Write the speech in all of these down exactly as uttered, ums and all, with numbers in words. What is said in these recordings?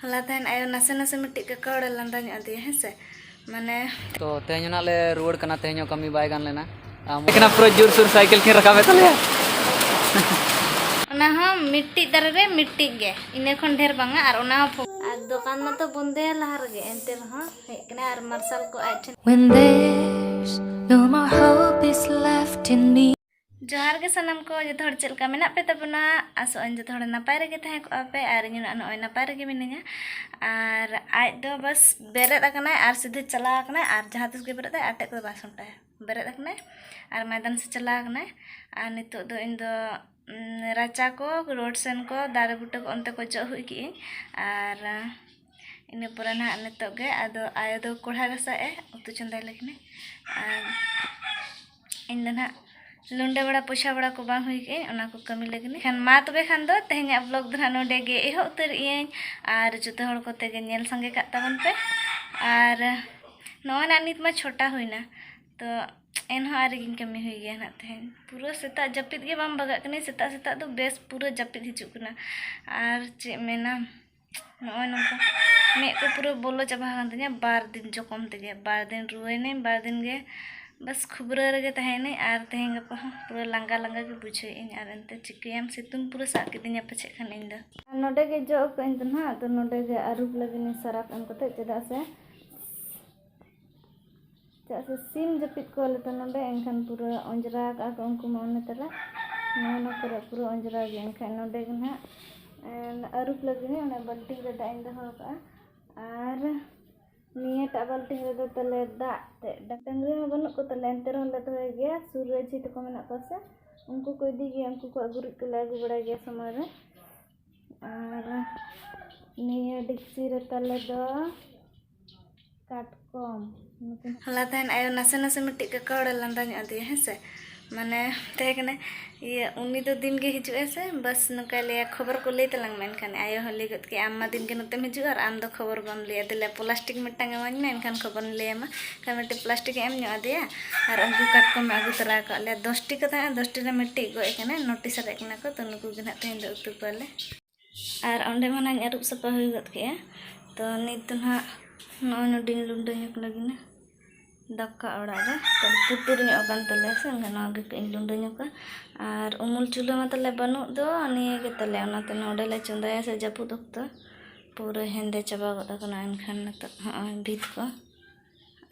ᱦᱚᱞᱟ ᱛᱟᱦᱮᱱ ᱟᱭᱳ ᱱᱟᱥᱮ ᱱᱟᱥᱮ ᱢᱤᱫᱴᱤᱡ ᱠᱟᱠᱟ ᱦᱚᱲᱮ ᱞᱟᱸᱫᱟ ᱧᱚᱜ ᱟᱫᱮᱭᱟ, ᱦᱮᱸ ᱥᱮ? ᱢᱟᱱᱮ ᱛᱚ ᱛᱮᱦᱮᱧ ᱦᱚᱸ ᱱᱟᱜ ᱞᱮ ᱨᱩᱣᱟᱹᱲ ᱠᱟᱱᱟ, ᱛᱮᱦᱮᱧ ᱦᱚᱸ ᱠᱟᱹᱢᱤ ᱵᱟᱭ ᱜᱟᱱ ᱞᱮᱱᱟ᱾ ᱟᱢ ᱮᱠᱷᱮᱱᱟ ᱯᱩᱨᱟᱹ ᱡᱳᱨᱥᱳᱨ ᱥᱟᱭᱠᱮᱞ ᱠᱤᱱ ᱨᱟᱠᱟᱵᱮᱫ ᱛᱟᱞᱮᱭᱟ᱾ ᱚᱱᱟ ᱦᱚᱸ ᱢᱤᱫᱴᱤᱡ ᱫᱟᱨᱮ ᱨᱮ ᱢᱤᱫᱴᱤᱡ ᱜᱮ, ᱤᱱᱟᱹ ᱠᱷᱚᱱ ᱰᱷᱮᱨ ᱵᱟᱝᱟ᱾ ᱟᱨ ᱚᱱᱟ ᱦᱚᱸ ᱯᱷᱚ-, ᱟᱨ ᱫᱚᱠᱟᱱ ᱢᱟᱛᱚ ᱵᱚᱱᱫᱮᱭᱟ ᱞᱟᱦᱟ ᱨᱮᱜᱮ, ᱮᱱᱛᱮ ᱨᱮᱦᱚᱸ ᱦᱮᱡ ᱠᱟᱱᱟᱭ ᱟᱨ ᱢᱟᱨᱥᱟᱞ ᱠᱚ ᱟᱡ ᱴᱷᱮᱱ᱾ When there's no more hope is left in me. ᱡᱚᱦᱟᱨ ᱜᱮ ᱥᱟᱱᱟᱢ ᱠᱚ, ᱡᱚᱛᱚ ᱦᱚᱲ ᱪᱮᱫ ᱞᱮᱠᱟ ᱢᱮᱱᱟᱜ ᱯᱮ ᱛᱟᱵᱚᱱᱟ? ᱟᱥᱚᱜ ᱟᱹᱧ ᱡᱚᱛᱚ ᱦᱚᱲ ᱱᱟᱯᱟᱭ ᱨᱮᱜᱮ ᱛᱟᱦᱮᱸ ᱠᱚᱜᱼᱟ ᱯᱮ, ᱟᱨ ᱤᱧ ᱦᱚᱸ ᱱᱚᱜᱼᱚᱭ ᱱᱟᱯᱟᱭ ᱨᱮᱜᱮ ᱢᱤᱱᱟᱹᱧᱟ᱾ ᱟᱨ ᱟᱡ ᱫᱚ ᱵᱟᱥ ᱵᱮᱨᱮᱫ ᱟᱠᱟᱱᱟᱭ ᱟᱨ ᱥᱤᱫᱷᱟᱹ ᱪᱟᱞᱟᱣ ᱟᱠᱟᱱᱟᱭ, ᱟᱨ ᱡᱟᱦᱟᱸ ᱛᱤᱥ ᱜᱮ ᱵᱮᱨᱮᱫ ᱟᱭ, ᱟᱨ ᱴᱮᱡ ᱠᱚᱫᱚ ᱵᱟᱭ ᱥᱟᱢᱴᱟᱣᱟ᱾ ᱵᱮᱨᱮᱫ ᱟᱠᱟᱱᱟᱭ ᱟᱨ ᱢᱚᱭᱫᱟᱱ ᱥᱮᱫ ᱪᱟᱞᱟᱣ ᱟᱠᱟᱱᱟᱭ᱾ ᱟᱨ ᱱᱤᱛᱚᱜ ᱫᱚ ᱤᱧ ᱫᱚ, ᱩᱸ, ᱨᱟᱪᱟ ᱠᱚ, ᱨᱳᱰ ᱥᱮᱱ ᱠᱚ, ᱫᱟᱨᱮ ᱵᱩᱴᱟᱹ ᱠᱚ, ᱚᱱᱛᱮ ᱠᱚ ᱡᱚᱜ ᱦᱩᱭ ᱠᱮᱜᱼᱟᱹᱧ᱾ ᱟᱨ ᱤᱱᱟᱹ ᱯᱚᱨᱮ ᱱᱟᱦᱟᱜ ᱱᱤᱛᱚᱜ ᱜᱮ ᱟᱫᱚ ᱟᱭᱳ ᱫᱚ ᱠᱚᱲᱦᱟ ᱜᱷᱟᱥᱟᱣ ᱮ, ᱩᱛᱩ ᱪᱚᱸᱫᱟᱭ ᱞᱟᱹᱜᱤᱫ᱾ ᱟᱨ ᱤᱧ ᱫᱚ ᱱᱟᱦᱟᱜ ᱞᱩᱸᱰᱟᱹ ᱵᱟᱲᱟ ᱯᱚᱭᱥᱟ ᱵᱟᱲᱟ ᱠᱚ ᱵᱟᱝ ᱦᱩᱭ ᱠᱮᱜᱼᱟᱹᱧ, ᱚᱱᱟ ᱠᱚ ᱠᱟᱹᱢᱤ ᱞᱟᱹᱜᱤᱫ᱾ ᱠᱷᱟᱱ ᱢᱟ ᱛᱚᱵᱮ ᱠᱷᱟᱱ ᱫᱚ ᱛᱮᱦᱮᱧᱟᱜ vlog ᱫᱚ ᱱᱟᱦᱟᱜ ᱱᱚᱰᱮ ᱜᱮ ᱮᱦᱚᱵ ᱩᱛᱟᱹᱨᱮᱜ ᱟᱹᱧ᱾ ᱟᱨ ᱡᱚᱛᱚ ᱦᱚᱲ ᱠᱚᱛᱮ ᱜᱮ ᱧᱮᱞ ᱥᱟᱸᱜᱮ ᱠᱟᱜ ᱛᱟᱵᱚᱱ ᱯᱮ᱾ ᱟᱨ ᱱᱚᱜᱼᱚᱭ ᱱᱟᱜ ᱱᱤᱛ ᱢᱟ ᱪᱷᱚᱴᱟ ᱦᱩᱭᱱᱟ, ᱛᱚ ᱮᱱᱦᱚᱸ ᱟᱹᱣᱨᱤ ᱜᱤᱧ ᱠᱟᱹᱢᱤ ᱦᱩᱭ ᱜᱮᱭᱟ ᱱᱟᱜ ᱛᱮᱦᱮᱧ᱾ ᱯᱩᱨᱟᱹ ᱥᱮᱛᱟᱜ ᱡᱟᱹᱯᱤᱫ ᱜᱮ ᱵᱟᱝ ᱵᱷᱟᱜᱟᱜ ᱠᱟᱹᱱᱟᱹᱧ, ᱥᱮᱛᱟᱜ ᱥᱮᱛᱟᱜ ᱫᱚ ᱵᱮᱥ ᱯᱩᱨᱟᱹ ᱡᱟᱹᱯᱤᱫ ᱦᱤᱡᱩᱜ ᱠᱟᱱᱟ᱾ ᱟᱨ ᱪᱮᱫ ᱢᱮᱱᱟ, ᱱᱚᱜᱼᱚᱭ ᱱᱚᱝᱠᱟ ᱢᱮᱫ ᱠᱚ ᱯᱩᱨᱟᱹ ᱵᱚᱞᱚ ᱪᱟᱵᱟ ᱟᱠᱟᱱ ᱛᱤᱧᱟ ᱵᱟᱨ ᱫᱤᱱ ᱡᱚᱠᱷᱚᱢ ᱛᱮᱜᱮ᱾ ᱵᱟᱨ ᱫᱤᱱ ᱨᱩᱣᱟᱹᱭᱱᱟᱹᱧ, ᱵᱟᱨ ᱫᱤᱱ ᱜᱮ ᱵᱟᱥ ᱠᱷᱩᱵᱽᱨᱟᱹ ᱨᱮᱜᱮ ᱛᱟᱦᱮᱸᱭᱱᱟᱹᱧ, ᱟᱨ ᱛᱮᱦᱮᱧ ᱜᱟᱯᱟ ᱦᱚᱸ ᱯᱩᱨᱟᱹ ᱞᱟᱸᱜᱟ ᱞᱟᱸᱜᱟ ᱜᱮ ᱵᱩᱡᱷᱟᱹᱣᱮᱫ ᱟᱹᱧ᱾ ᱟᱨ ᱮᱱᱛᱮ ᱪᱤᱠᱟᱹᱭᱟᱢ, ᱥᱤᱛᱩᱝ ᱯᱩᱨᱟᱹ ᱥᱟᱵ ᱠᱤᱫᱤᱧᱟ ᱯᱟᱪᱮᱫ ᱠᱷᱟᱱ ᱤᱧ ᱫᱚ᱾ ᱟᱨ ᱱᱚᱰᱮ ᱜᱮ ᱡᱚᱜ ᱟᱠᱟᱫ ᱟᱹᱧ ᱫᱚ ᱱᱟᱦᱟᱜ, ᱟᱫᱚ ᱱᱚᱰᱮ ᱜᱮ ᱟᱹᱨᱩᱵ ᱞᱟᱹᱜᱤᱫ ᱤᱧ ᱥᱟᱨᱟᱯ ᱮᱢ ᱠᱟᱛᱮ, ᱪᱮᱫᱟᱜ ᱥᱮ ᱪᱮᱫᱟᱜ ᱥᱮ ᱥᱤᱢ ᱡᱟᱹᱯᱤᱫ ᱠᱚᱣᱟᱞᱮ ᱛᱚ ᱱᱚᱰᱮ, ᱮᱱᱠᱷᱟᱱ ᱯᱩᱨᱟᱹ ᱚᱸᱡᱽᱨᱟ ᱠᱟᱜᱼᱟ ᱠᱚ ᱩᱱᱠᱩ ᱢᱟ᱾ ᱚᱱᱟ ᱛᱟᱞᱟ ᱱᱚᱣᱟ ᱱᱚᱣᱟ ᱠᱚᱨᱮ ᱯᱩᱨᱟᱹ ᱚᱸᱡᱽᱨᱟ ᱜᱮ᱾ ᱮᱱᱠᱷᱟᱱ ᱱᱚᱰᱮ ᱜᱮ ᱱᱟᱦᱟᱜ, ᱮᱸ, ᱟᱹᱨᱩᱵ ᱞᱟᱹᱜᱤᱫ ᱚᱱᱟ ᱵᱟᱹᱞᱴᱤᱱ ᱨᱮ ᱫᱟᱜ ᱤᱧ ᱫᱚᱦᱚ ᱠᱟᱜᱼᱟ᱾ ᱟᱨ ᱱᱤᱭᱟᱹᱴᱟᱜ ᱵᱟᱹᱞᱴᱤᱱ ᱨᱮᱫᱚ ᱛᱟᱞᱮ ᱫᱟᱜ ᱛᱮ ᱰᱟᱝᱨᱤ ᱦᱚᱸ ᱵᱟᱹᱱᱩᱜ ᱠᱚ ᱛᱟᱞᱮ, ᱮᱱᱛᱮ ᱨᱮᱦᱚᱸ ᱞᱮ ᱫᱚᱦᱚᱭ ᱜᱮᱭᱟ᱾ ᱥᱩᱨ ᱨᱮ ᱡᱷᱤ ᱛᱟᱠᱚ ᱢᱮᱱᱟᱜ ᱠᱚᱣᱟ ᱥᱮ, ᱩᱱᱠᱩ ᱠᱚ ᱤᱫᱤ ᱜᱮᱭᱟ, ᱩᱱᱠᱩ ᱠᱚᱣᱟᱜ ᱜᱩᱨᱤᱡ ᱠᱚᱞᱮ ᱟᱹᱜᱩ ᱵᱟᱲᱟᱭ ᱜᱮᱭᱟ ᱥᱚᱢᱚᱭ ᱨᱮ᱾ ᱟᱨ ᱱᱤᱭᱟᱹ ᱰᱮᱠᱪᱤ ᱨᱮ ᱛᱟᱞᱮ ᱫᱚ ᱠᱟᱴᱠᱚᱢ᱾ ᱦᱚᱞᱟ ᱛᱟᱦᱮᱱ ᱟᱭᱳ ᱱᱟᱥᱮ ᱱᱟᱥᱮ ᱢᱤᱫᱴᱤᱡ ᱠᱟᱠᱟ ᱦᱚᱲᱮ ᱞᱟᱸᱫᱟ ᱧᱚᱜ ᱟᱫᱮᱭᱟ, ᱦᱮᱸ ᱥᱮ? ᱢᱟᱱᱮ ᱛᱟᱦᱮᱸ ᱠᱟᱱᱟ, ᱤᱭᱟᱹ, ᱩᱱᱤ ᱫᱚ ᱫᱤᱱ ᱜᱮ ᱦᱤᱡᱩᱜ ᱟᱭ ᱥᱮ, ᱵᱟᱥ ᱱᱚᱝᱠᱟᱭ ᱞᱟᱹᱭᱟ, "ᱠᱷᱚᱵᱚᱨ ᱠᱚ ᱞᱟᱹᱭ ᱛᱟᱞᱟᱝ ᱢᱮ", ᱮᱱᱠᱷᱟᱱ ᱟᱭᱳ ᱦᱚᱸ ᱞᱟᱹᱭ ᱜᱚᱫ ᱠᱮᱜᱼᱟ, "ᱟᱢ ᱢᱟ ᱫᱤᱱ ᱜᱮ ᱱᱚᱛᱮᱢ ᱦᱤᱡᱩᱜᱼᱟ ᱟᱨ ᱟᱢ ᱫᱚ ᱠᱷᱚᱵᱚᱨ ᱵᱟᱢ ᱞᱟᱹᱭᱟ, ᱫᱮᱞᱟ ᱯᱞᱟᱥᱴᱤᱠ ᱢᱤᱫᱴᱟᱝ ᱮᱢᱟᱹᱧ ᱢᱮ, ᱮᱱᱠᱷᱟᱱ ᱠᱷᱚᱵᱚᱨᱤᱧ ᱞᱟᱹᱭᱟᱢᱟ", ᱮᱱᱠᱷᱟᱱ ᱢᱤᱫᱴᱤᱡ ᱯᱞᱟᱥᱴᱤᱠ ᱮ ᱮᱢ ᱧᱚᱜ ᱟᱫᱮᱭᱟ᱾ ᱟᱨ ᱩᱱᱠᱩ ᱠᱟᱴᱠᱚᱢ ᱮ ᱟᱹᱜᱩ ᱛᱚᱨᱟ ᱟᱠᱟᱫ ᱞᱮᱭᱟ, ᱫᱚᱥᱴᱤ ᱠᱚ ᱛᱟᱦᱮᱸ ᱠᱟᱱᱟ, ᱫᱚᱥᱴᱤ ᱨᱮ ᱢᱤᱫᱴᱤᱡ ᱜᱚᱡ ᱟᱠᱟᱱᱟ, ᱱᱚᱴᱤ ᱥᱟᱨᱮᱡ ᱠᱟᱱᱟ ᱠᱚ, ᱛᱚ ᱱᱩᱠᱩ ᱜᱮ ᱱᱟᱦᱟᱜ ᱛᱮᱦᱮᱧ ᱫᱚ ᱩᱛᱩ ᱠᱚᱣᱟᱞᱮ᱾ ᱟᱨ ᱚᱸᱰᱮ ᱢᱟ ᱱᱟᱧ ᱟᱹᱨᱩᱵ ᱥᱟᱯᱷᱟ ᱦᱩᱭ ᱜᱚᱫ ᱠᱮᱜᱼᱟ᱾ ᱛᱚ ᱱᱤᱛ ᱫᱚ ᱱᱟᱦᱟᱜ ᱱᱚᱜᱼᱚᱭ ᱱᱚᱰᱮᱧ ᱞᱩᱰᱟᱹ ᱧᱚᱜ ᱞᱟᱹᱜᱤᱫ ᱱᱟ᱾ ᱫᱟᱠᱟ ᱚᱲᱟᱜ ᱨᱮ ᱠᱟᱹᱴᱤᱡ ᱯᱩᱴᱩᱨ ᱧᱚᱜ ᱟᱠᱟᱱ ᱛᱟᱞᱮᱭᱟ ᱥᱮ, ᱮᱱᱠᱷᱟᱱ ᱱᱚᱣᱟ ᱜᱮ ᱠᱟᱹᱡ ᱤᱧ ᱞᱩᱰᱟᱹ ᱧᱚᱜᱟ᱾ ᱟᱨ ᱩᱢᱩᱞ ᱪᱩᱞᱦᱟᱹ ᱢᱟ ᱛᱟᱞᱮ ᱵᱟᱹᱱᱩᱜ ᱫᱚ, ᱱᱤᱭᱟᱹ ᱜᱮ ᱛᱟᱞᱮ, ᱚᱱᱟᱛᱮ ᱱᱚᱰᱮ ᱞᱮ ᱪᱚᱸᱫᱟᱭᱟ ᱥᱮ ᱡᱟᱹᱯᱩᱫ ᱚᱠᱛᱚ ᱯᱩᱨᱟᱹ ᱦᱮᱸᱫᱮ ᱪᱟᱵᱟ ᱜᱚᱫ ᱟᱠᱟᱱᱟ᱾ ᱮᱱᱠᱷᱟᱱ ᱱᱤᱛᱚᱜ ᱦᱚᱸᱜᱼᱚᱭ ᱵᱷᱤᱛ ᱠᱚ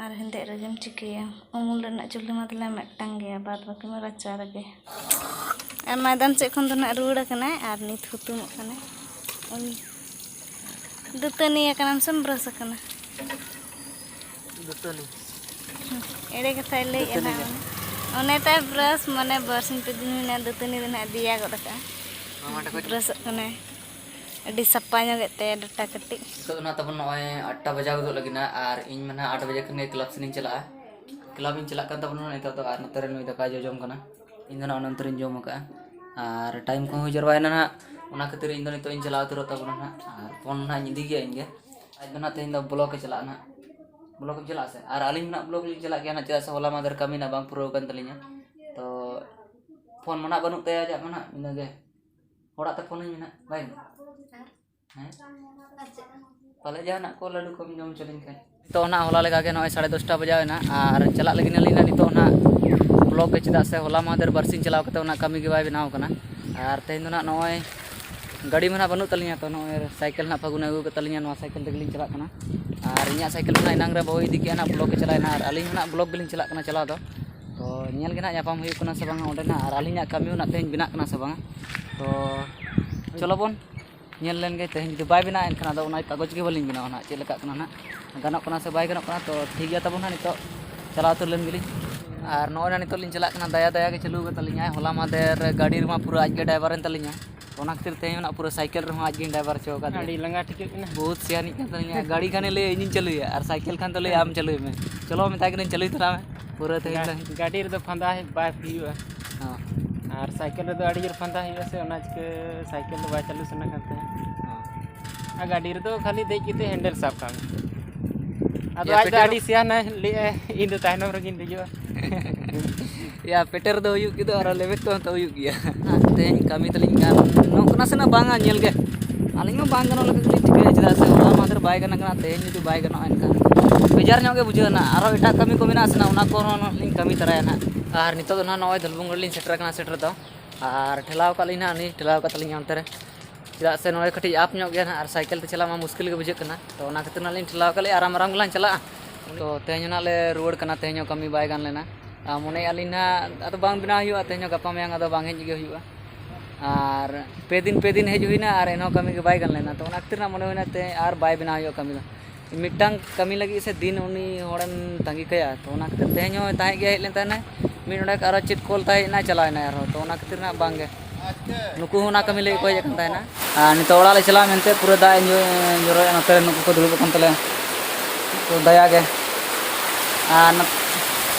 ᱟᱨ ᱦᱮᱸᱫᱮ ᱨᱮᱜᱮᱢ ᱪᱤᱠᱟᱹᱭᱟ? ᱩᱢᱩᱞ ᱨᱮᱱᱟᱜ ᱪᱩᱞᱦᱟᱹ ᱢᱟ ᱛᱟᱞᱮ ᱢᱤᱫᱴᱟᱝ ᱜᱮᱭᱟ, ᱵᱟᱫ ᱵᱟᱹᱠᱤ ᱢᱟ ᱨᱟᱪᱟ ᱨᱮᱜᱮ᱾ ᱟᱨ ᱢᱚᱭᱫᱟᱱ ᱥᱮᱫ ᱠᱷᱚᱱ ᱫᱚ ᱱᱟᱦᱟᱜ ᱨᱩᱣᱟᱹᱲ ᱟᱠᱟᱱᱟᱭ ᱟᱨ ᱱᱤᱛ ᱦᱩᱛᱩᱢᱚᱜ ᱠᱟᱱᱟᱭ᱾ ᱩᱱᱤ ᱫᱟᱹᱛᱟᱹᱱᱤ ᱟᱠᱟᱱᱟᱢ ᱥᱮᱢ ᱵᱨᱟᱥ ᱟᱠᱟᱱᱟ? ᱫᱟᱹᱛᱟᱹᱱᱤ᱾ ᱮᱲᱮ ᱠᱟᱛᱷᱟᱭ ᱞᱟᱹᱭᱮᱫᱼᱟ ᱫᱟᱹᱛᱟᱹᱱᱤ ᱱᱟᱦᱟᱜ ᱜᱮ᱾ ᱩᱱᱤ᱾ ᱚᱱᱮ ᱛᱟᱭ ᱵᱨᱟᱥ, ᱢᱟᱱᱮ ᱵᱟᱨᱥᱤᱧ ᱯᱮ ᱫᱤᱱ ᱦᱩᱭᱱᱟ ᱫᱟᱹᱛᱟᱹᱱᱤ ᱫᱚ ᱱᱟᱦᱟᱜ ᱫᱮᱭᱟ ᱜᱚᱫ ᱟᱠᱟᱫᱼᱟ᱾ ᱱᱚᱣᱟ ᱢᱟᱴᱷᱮ ᱠᱷᱚᱡ᱾ ᱵᱨᱟᱥᱚᱜ ᱠᱟᱱᱟᱭ᱾ ᱟᱹᱰᱤ ᱥᱟᱯᱷᱟ ᱧᱚᱜ ᱮᱫ ᱛᱟᱭᱟ ᱰᱟᱴᱟ ᱠᱟᱹᱴᱤᱡ᱾ ᱱᱤᱛᱚᱜ ᱫᱚ ᱱᱟᱦᱟᱜ ᱛᱟᱵᱚᱱ ᱱᱚᱜᱼᱚᱭ ᱟᱴ ᱴᱟ ᱵᱟᱡᱟᱣ ᱜᱚᱫᱚᱜ ᱞᱟᱹᱜᱤᱫ ᱱᱟ, ᱟᱨ ᱤᱧ ᱢᱟ ᱱᱟᱦᱟᱜ ᱟᱴ ᱵᱟᱡᱮ ᱠᱷᱚᱱ ᱜᱮ ᱠᱞᱟᱵᱽ ᱥᱮᱱ ᱤᱧ ᱪᱟᱞᱟᱜᱼᱟ᱾ ᱠᱞᱟᱵᱽ ᱤᱧ ᱪᱟᱞᱟᱜ ᱠᱟᱱ ᱛᱟᱵᱚᱱᱟ ᱱᱤᱛᱚᱜ ᱫᱚ, ᱟᱨ ᱱᱚᱛᱮ ᱨᱮ ᱱᱩᱭ ᱫᱟᱠᱟᱭ ᱡᱚᱡᱚᱢ ᱠᱟᱱᱟ᱾ ᱤᱧ ᱫᱚ ᱱᱟᱦᱟᱜ ᱚᱱᱮ ᱚᱱᱛᱮ ᱨᱤᱧ ᱡᱚᱢ ᱟᱠᱟᱫᱼᱟ, ᱟᱨ ᱴᱟᱭᱤᱢ ᱠᱚᱦᱚᱸ ᱦᱩᱭ ᱡᱟᱨᱣᱟᱭᱮᱱᱟ ᱱᱟᱦᱟᱜ, ᱚᱱᱟ ᱠᱷᱟᱹᱛᱤᱨ ᱤᱧ ᱫᱚ ᱱᱤᱛᱚᱜ ᱤᱧ ᱪᱟᱞᱟᱣ ᱩᱛᱟᱹᱨᱚᱜ ᱛᱟᱵᱚᱱᱟ ᱱᱟᱦᱟᱜ, ᱟᱨ ᱯᱷᱳᱱ ᱱᱟᱦᱟᱜ ᱤᱧ ᱤᱫᱤ ᱜᱮᱭᱟ ᱤᱧ ᱜᱮ᱾ ᱟᱡ ᱫᱚ ᱱᱟᱦᱟᱜ ᱛᱮᱦᱮᱧ ᱫᱚ ᱵᱞᱚᱠ ᱮ ᱪᱟᱞᱟᱜᱼᱟ ᱱᱟᱦᱟᱜ᱾ ᱵᱞᱚᱠ ᱮᱢ ᱪᱟᱞᱟᱜᱼᱟ ᱥᱮ? ᱟᱨ ᱟᱹᱞᱤᱧ ᱱᱟᱦᱟᱜ ᱵᱞᱚᱠ ᱞᱤᱧ ᱪᱟᱞᱟᱜ ᱜᱮᱭᱟ ᱱᱟᱦᱟᱜ, ᱪᱮᱫᱟᱜ ᱥᱮ ᱦᱚᱞᱟ ᱢᱟᱦᱫᱮᱨ ᱠᱟᱹᱢᱤ ᱱᱟᱦᱟᱜ ᱵᱟᱝ ᱯᱩᱨᱟᱹᱣ ᱟᱠᱟᱱ ᱛᱟᱹᱞᱤᱧᱟ᱾ ᱛᱚ ᱯᱷᱳᱱ ᱢᱟ ᱱᱟᱦᱟᱜ ᱵᱟᱹᱱᱩᱜ ᱛᱟᱭᱟ ᱟᱡᱟᱜ ᱢᱟ ᱱᱟᱦᱟᱜ, ᱤᱱᱟᱹᱜᱮ᱾ ᱦᱚᱲᱟᱜ ᱛᱮ ᱯᱷᱳᱱ ᱟᱹᱧ ᱢᱮ ᱱᱟᱦᱟᱜ, ᱵᱟᱭ ᱢᱮ᱾ ᱦᱮᱸ? ᱯᱟᱞᱮ ᱡᱟᱦᱟᱱᱟᱜ ᱠᱚ ᱞᱟᱹᱰᱩ ᱠᱚᱢ ᱡᱚᱢ ᱦᱚᱪᱚ ᱞᱤᱧ ᱠᱷᱟᱱ᱾ ᱱᱤᱛᱚᱜ ᱱᱟᱦᱟᱜ ᱦᱚᱞᱟ ᱞᱮᱠᱟ ᱜᱮ ᱱᱚᱜᱼᱚᱭ ᱥᱟᱲᱮ ᱫᱚᱥᱴᱟ ᱵᱟᱡᱟᱣ ᱮᱱᱟ ᱟᱨ ᱪᱟᱞᱟᱜ ᱞᱟᱹᱜᱤᱫ ᱟᱹᱞᱤᱧ ᱱᱟᱦᱟᱜ ᱱᱤᱛᱚᱜ ᱱᱟᱦᱟᱜ ᱵᱞᱚᱠ ᱜᱮ, ᱪᱮᱫᱟᱜ ᱥᱮ ᱦᱚᱞᱟ ᱢᱟᱦᱫᱮᱨ ᱵᱟᱨᱥᱤᱧ ᱪᱟᱞᱟᱣ ᱠᱟᱛᱮ ᱚᱱᱟ ᱠᱟᱹᱢᱤ ᱜᱮ ᱵᱟᱭ ᱵᱮᱱᱟᱣ ᱠᱟᱱᱟ᱾ ᱟᱨ ᱛᱮᱦᱮᱧ ᱫᱚ ᱱᱟᱦᱟᱜ ᱱᱚᱜᱼᱚᱭ ᱜᱟᱹᱰᱤ ᱢᱟ ᱱᱟᱦᱟᱜ ᱵᱟᱹᱱᱩᱜ ᱛᱟᱹᱞᱤᱧᱟ, ᱛᱚ ᱱᱚᱜᱼᱚᱭ ᱥᱟᱭᱠᱮᱞ ᱱᱟᱦᱟᱜ ᱯᱷᱟᱹᱜᱩᱱᱮ ᱟᱹᱜᱩ ᱟᱠᱟᱫ ᱛᱟᱹᱞᱤᱧᱟ, ᱱᱚᱣᱟ ᱥᱟᱭᱠᱮᱞ ᱛᱮᱜᱮ ᱞᱤᱧ ᱪᱟᱞᱟᱜ ᱠᱟᱱᱟ᱾ ᱟᱨ ᱤᱧᱟᱹᱜ ᱥᱟᱭᱠᱮᱞ ᱫᱚ ᱱᱟᱦᱟᱜ ᱮᱱᱟᱝ ᱨᱮ ᱵᱟᱹᱦᱩᱭ ᱤᱫᱤ ᱠᱮᱜᱼᱟ ᱱᱟᱦᱟᱜ ᱵᱞᱚᱠ ᱮ ᱪᱟᱞᱟᱣ ᱮᱱᱟ, ᱟᱨ ᱟᱹᱞᱤᱧ ᱦᱚᱸ ᱱᱟᱦᱟᱜ ᱵᱞᱚᱠ ᱜᱮᱞᱤᱧ ᱪᱟᱞᱟᱜ ᱠᱟᱱᱟ ᱪᱟᱞᱟᱣ ᱫᱚ᱾ ᱛᱚ ᱧᱮᱞ ᱜᱮ ᱱᱟᱦᱟᱜ ᱧᱟᱯᱟᱢ ᱦᱩᱭᱩᱜ ᱠᱟᱱᱟ ᱥᱮ ᱵᱟᱝᱟ ᱚᱸᱰᱮ ᱱᱟᱦᱟᱜ, ᱟᱨ ᱟᱹᱞᱤᱧᱟᱜ ᱠᱟᱹᱢᱤ ᱦᱚᱸ ᱱᱟᱦᱟᱜ ᱛᱮᱦᱮᱧ ᱵᱮᱱᱟᱜ ᱠᱟᱱᱟ ᱥᱮ ᱵᱟᱝᱟ᱾ ᱛᱚ ᱪᱚᱞᱚ ᱵᱚᱱ ᱧᱮᱞ ᱞᱮᱱ ᱜᱮ, ᱛᱮᱦᱮᱧ ᱡᱩᱫᱤ ᱵᱟᱭ ᱵᱮᱱᱟᱜᱼᱟ, ᱮᱱᱠᱷᱟᱱ ᱟᱫᱚ ᱚᱱᱟ ᱠᱟᱜᱚᱡᱽ ᱜᱮ ᱵᱟᱹᱞᱤᱧ ᱵᱮᱱᱟᱣᱟ ᱱᱟᱦᱟᱜ, ᱪᱮᱫ ᱞᱮᱠᱟᱜ ᱠᱟᱱᱟ ᱱᱟᱦᱟᱜ, ᱜᱟᱱᱚᱜ ᱠᱟᱱᱟ ᱥᱮ ᱵᱟᱭ ᱜᱟᱱᱚᱜ ᱠᱟᱱᱟ᱾ ᱛᱚ ᱴᱷᱤᱠ ᱜᱮᱭᱟ ᱛᱟᱵᱚᱱ ᱱᱟᱦᱟᱜ, ᱱᱤᱛᱚᱜ ᱪᱟᱞᱟᱣ ᱩᱛᱟᱹᱨ ᱞᱮᱱ ᱜᱮᱞᱤᱧ᱾ ᱟᱨ ᱱᱚᱜᱼᱚᱭ ᱱᱟᱦᱟᱜ ᱱᱤᱛᱚᱜ ᱞᱤᱧ ᱪᱟᱞᱟᱜ ᱠᱟᱱᱟ, ᱫᱟᱭᱟ ᱫᱟᱭᱟ ᱜᱮ ᱪᱟᱹᱞᱩ ᱟᱠᱟᱫ ᱛᱟᱹᱞᱤᱧᱟᱭ᱾ ᱦᱚᱞᱟ ᱢᱟᱦᱫᱮᱨ ᱜᱟᱹᱰᱤ ᱨᱮᱢᱟ ᱯᱩᱨᱟᱹ ᱟᱡ ᱜᱮ ᱰᱟᱭᱵᱟᱨ ᱮᱱ ᱛᱟᱹᱞᱤᱧᱟ, ᱚᱱᱟ ᱠᱷᱟᱹᱛᱤᱨ ᱛᱮᱦᱮᱧ ᱱᱟᱦᱟᱜ ᱯᱩᱨᱟᱹ ᱥᱟᱭᱠᱮᱞ ᱨᱮᱦᱚᱸ ᱟᱡ ᱜᱮ ᱰᱟᱭᱵᱟᱨ ᱦᱚᱪᱚ ᱟᱠᱟᱫ ᱞᱤᱧᱟ᱾ ᱟᱹᱰᱤ ᱞᱟᱸᱜᱟ ᱴᱷᱤᱠᱟᱹᱜ ᱠᱟᱱᱟ᱾ ᱵᱚᱦᱩᱛ ᱥᱤᱭᱟᱱᱤᱡ ᱠᱟᱱ ᱛᱟᱹᱞᱤᱧᱟ, ᱜᱟᱹᱰᱤ ᱠᱷᱟᱱᱮ ᱞᱟᱹᱭᱟ ᱤᱧᱤᱧ ᱪᱟᱹᱞᱩᱭᱟ, ᱟᱨ ᱥᱟᱭᱠᱮᱞ ᱠᱷᱟᱱ ᱫᱚ ᱞᱟᱹᱭᱟ ᱟᱢ ᱪᱟᱹᱞᱩᱭ ᱢᱮ, ᱪᱚᱞᱚ ᱢᱮᱛᱟᱭ ᱠᱟᱹᱱᱟᱹᱧ ᱪᱟᱹᱞᱩᱭ ᱛᱟᱞᱟᱝ ᱢᱮ, ᱯᱩᱨᱟᱹ ᱛᱮᱦᱮᱧ ᱜᱟ-, ᱫᱚ᱾ ᱜᱟᱹᱰᱤ ᱨᱮᱫᱚ ᱯᱷᱟᱸᱫᱟ ᱵᱟᱭ ᱦᱩᱭᱩᱜᱼᱟ᱾ ᱦᱚᱸ᱾ ᱟᱨ ᱥᱟᱭᱠᱮᱞ ᱨᱮᱫᱚ ᱟᱹᱰᱤ ᱡᱳᱨ ᱯᱷᱟᱸᱫᱟ ᱦᱩᱭᱩᱜᱼᱟ ᱥᱮ, ᱚᱱᱟ ᱪᱤᱠᱟᱹ ᱥᱟᱭᱠᱮᱞ ᱫᱚ ᱵᱟᱭ ᱪᱟᱹᱞᱩ ᱥᱟᱱᱟ ᱠᱟᱱ ᱛᱟᱦᱮᱸᱫ᱾ ᱦᱚᱸ᱾ ᱟᱨ ᱜᱟᱹᱰᱤ ᱨᱮᱫᱚ ᱠᱷᱟᱹᱞᱤ ᱫᱮᱡ ᱠᱟᱛᱮ ᱦᱮᱱᱰᱮᱞ ᱥᱟᱵ ᱠᱟᱜ ᱢᱮ᱾ ᱟᱫᱚ ᱟᱡ ᱫᱚ ᱯᱮᱴᱨᱳᱞ ᱟᱹᱰᱤ ᱥᱤᱭᱟᱱᱟᱭ ᱞᱟᱹᱭᱮᱫᱼᱟᱭ, "ᱤᱧ ᱫᱚ ᱛᱟᱭᱱᱚᱢ ᱨᱮᱜᱮᱧ ᱫᱮᱡᱚᱜᱼᱟ᱾" ᱭᱟ, ᱯᱮᱴᱮᱨ ᱫᱚ ᱦᱩᱭᱩᱜ ᱜᱮ ᱫᱚ, ᱟᱨ ᱞᱮᱵᱮᱫ ᱠᱚᱦᱚᱸ ᱛᱚ ᱦᱩᱭᱩᱜ ᱜᱮᱭᱟ᱾ ᱛᱮᱦᱮᱧ ᱠᱟᱹᱢᱤ ᱛᱟᱹᱞᱤᱧ ᱜᱟᱱᱚᱜ ᱠᱟᱱᱟ ᱥᱮ ᱱᱟᱜ ᱵᱟᱝᱟ, ᱧᱮᱞ ᱜᱮ᱾ ᱟᱹᱞᱤᱧ ᱢᱟ ᱵᱟᱝ ᱜᱟᱱᱚᱜ ᱞᱮᱠᱟ ᱜᱮᱞᱤᱧ ᱴᱷᱤᱠᱟᱹᱭᱟ, ᱪᱮᱫᱟᱜ ᱥᱮ ᱦᱚᱞᱟ ᱢᱟᱦᱫᱮᱨ ᱵᱟᱭ ᱜᱟᱱ ᱠᱟᱱᱟ, ᱛᱮᱦᱮᱧ ᱡᱩᱫᱤ ᱵᱟᱭ ᱜᱟᱱᱚᱜᱼᱟ, ᱮᱱᱠᱷᱟᱱ ᱵᱮᱡᱟᱨ ᱧᱚᱜ ᱜᱮ ᱵᱩᱡᱷᱟᱹᱜᱼᱟ ᱱᱟᱜ᱾ ᱟᱨᱦᱚᱸ ᱮᱴᱟᱜ ᱠᱟᱹᱢᱤ ᱠᱚ ᱢᱮᱱᱟᱜᱼᱟ ᱥᱮ ᱱᱟᱜ, ᱚᱱᱟ ᱠᱚᱦᱚᱸ ᱞᱤᱧ ᱠᱟᱹᱢᱤ ᱛᱟᱨᱟᱭᱟ ᱱᱟᱜ᱾ ᱟᱨ ᱱᱤᱛᱚᱜ ᱫᱚ ᱱᱟᱜ ᱱᱚᱜᱼᱚᱭ ᱫᱷᱚᱞᱵᱷᱩᱢᱜᱚᱲ ᱞᱤᱧ ᱥᱮᱴᱮᱨ ᱟᱠᱟᱱᱟ, ᱥᱮᱴᱮᱨ ᱫᱚ᱾ ᱟᱨ ᱴᱷᱮᱞᱟᱣ ᱟᱠᱟᱫ ᱞᱤᱧ ᱱᱟᱜ, ᱩᱱᱤ ᱴᱷᱮᱞᱟᱣ ᱟᱠᱟᱫ ᱛᱟᱹᱞᱤᱧᱟ ᱚᱱᱛᱮ ᱨᱮ, ᱪᱮᱫᱟᱜ ᱥᱮ ᱱᱚᱰᱮ ᱠᱟᱹᱴᱤᱡ ᱟᱯ ᱧᱚᱜ ᱜᱮᱭᱟ ᱱᱟᱜ, ᱟᱨ ᱥᱟᱭᱠᱮᱞ ᱛᱮ ᱪᱟᱞᱟᱜ ᱢᱟ ᱢᱩᱥᱠᱤᱞ ᱜᱮ ᱵᱩᱡᱷᱟᱹᱜ ᱠᱟᱱᱟ᱾ ᱛᱚ ᱚᱱᱟ ᱠᱷᱟᱹᱛᱤᱨ ᱱᱟᱜ ᱞᱤᱧ ᱴᱷᱮᱞᱟᱣ ᱟᱠᱟᱫ ᱞᱮᱭᱟ, ᱟᱨᱟᱢ ᱟᱨᱟᱢ ᱜᱮᱞᱟᱝ ᱪᱟᱞᱟᱜᱼᱟ᱾ ᱛᱚ ᱛᱮᱦᱮᱧ ᱦᱚᱸ ᱱᱟᱜ ᱞᱮ ᱨᱩᱣᱟᱹᱲ ᱠᱟᱱᱟ, ᱛᱮᱦᱮᱧ ᱦᱚᱸ ᱠᱟᱹᱢᱤ ᱵᱟᱭ ᱜᱟᱱ ᱞᱮᱱᱟ᱾ ᱟᱨ ᱢᱚᱱᱮᱭᱮᱫ ᱟᱹᱞᱤᱧ ᱱᱟᱜ ᱟᱫᱚ ᱵᱟᱝ ᱵᱮᱱᱟᱣ ᱦᱩᱭᱩᱜᱼᱟ, ᱛᱮᱦᱮᱧ ᱦᱚᱸ ᱜᱟᱯᱟ ᱢᱮᱭᱟᱝ ᱟᱫᱚ ᱵᱟᱝ ᱦᱮᱡ ᱜᱮ ᱦᱩᱭᱩᱜᱼᱟ᱾ ᱟᱨ ᱯᱮ ᱫᱤᱱ, ᱯᱮ ᱫᱤᱱ ᱦᱮᱡ ᱦᱩᱭᱱᱟ ᱟᱨ ᱮᱱᱦᱚᱸ ᱠᱟᱹᱢᱤ ᱜᱮ ᱵᱟᱭ ᱜᱟᱱ ᱞᱮᱱᱟ᱾ ᱛᱚ ᱚᱱᱟ ᱠᱷᱟᱹᱛᱤᱨ ᱱᱟᱜ ᱢᱚᱱᱮ ᱦᱩᱭᱱᱟ ᱛᱮ ᱟᱨ ᱵᱟᱭ ᱵᱮᱱᱟᱣ ᱦᱩᱭᱩᱜᱼᱟ ᱠᱟᱹᱢᱤ ᱫᱚ᱾ ᱢᱤᱫᱴᱟᱝ ᱠᱟᱹᱢᱤ ᱞᱟᱹᱜᱤᱫ ᱥᱮ ᱫᱤᱱ ᱩᱱᱤ ᱦᱚᱲᱮᱢ ᱛᱟᱺᱜᱤ ᱠᱟᱭᱟ᱾ ᱛᱚ ᱚᱱᱟ ᱠᱷᱟᱹᱛᱤᱨ ᱛᱮᱦᱮᱧ ᱦᱚᱸ ᱛᱟᱦᱮᱸ ᱜᱮ, ᱦᱮᱡ ᱞᱮᱱ ᱛᱟᱦᱮᱱᱟᱭ, ᱢᱤᱫ ᱱᱚᱰᱮ ᱟᱨᱚ ᱪᱮᱫ ᱠᱚᱞ ᱛᱟᱦᱮᱸ ᱦᱮᱡ ᱮᱱᱟ, ᱪᱟᱞᱟᱣ ᱮᱱᱟᱭ ᱟᱨᱦᱚᱸ᱾ ᱛᱚ ᱚᱱᱟ ᱠᱷᱟᱹᱛᱤᱨ ᱱᱟᱜ ᱵᱟᱝ ᱜᱮ᱾ ᱱᱩᱠᱩ ᱦᱚᱸ ᱚᱱᱟ ᱠᱟᱹᱢᱤ ᱞᱟᱹᱜᱤᱫ ᱠᱚ ᱦᱮᱡ ᱟᱠᱟᱱ ᱛᱟᱦᱮᱱᱟ᱾ ᱟᱨ ᱱᱤᱛᱚᱜ ᱚᱲᱟᱜ ᱞᱮ ᱪᱟᱞᱟᱜᱼᱟ ᱢᱮᱱᱛᱮ ᱯᱩᱨᱟᱹ ᱫᱟᱜ ᱮ ᱧᱩ-, ᱡᱚᱨᱚᱭᱮᱫᱼᱟ ᱱᱚᱛᱮ ᱨᱮ, ᱱᱩᱠᱩ ᱠᱚ ᱫᱩᱲᱩᱵ ᱟᱠᱟᱱ ᱛᱟᱞᱮᱭᱟ᱾ ᱛᱚ ᱫᱟᱭᱟ ᱜᱮ᱾ ᱟᱨ ᱱᱚ-,